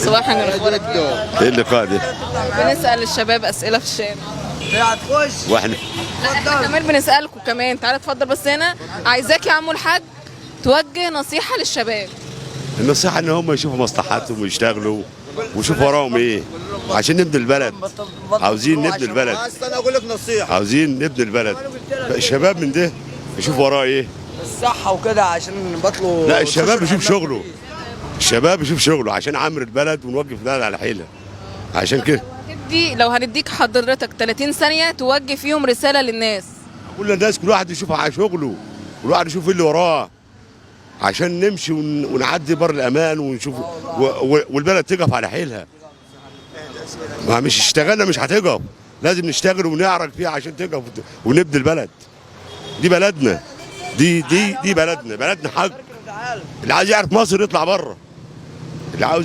صباح النور، اخبارك ايه؟ ايه اللقاء ده؟ بنسال الشباب اسئلة في الشارع. واحنا لا احنا كمان بنسالكم كمان. تعالى اتفضل. بس هنا عايزاك يا عمو الحاج توجه نصيحة للشباب. النصيحة ان هم يشوفوا مصلحتهم ويشتغلوا ويشوفوا وراهم ايه عشان نبني البلد. عاوزين نبني البلد. انا اقول لك نصيحة. عاوزين نبني البلد. الشباب من ده يشوف وراه ايه. الصحة وكده عشان بطلوا. لا الشباب يشوف شغله. الشباب يشوف شغله عشان عمر البلد ونوقف البلد على حيلها. عشان كده تدي لو هنديك حضرتك 30 ثانية توجه فيهم رسالة للناس. كل الناس كل واحد يشوف على شغله، كل واحد يشوف ايه اللي وراه عشان نمشي ونعدي بر الامان ونشوف والبلد تقف على حيلها. ما مش اشتغلنا مش هتقف، لازم نشتغل ونعرق فيها عشان تقف ونبني البلد. دي بلدنا، دي بلدنا، بلدنا حق. اللي عايز يعرف مصر يطلع بره. اللي عاوز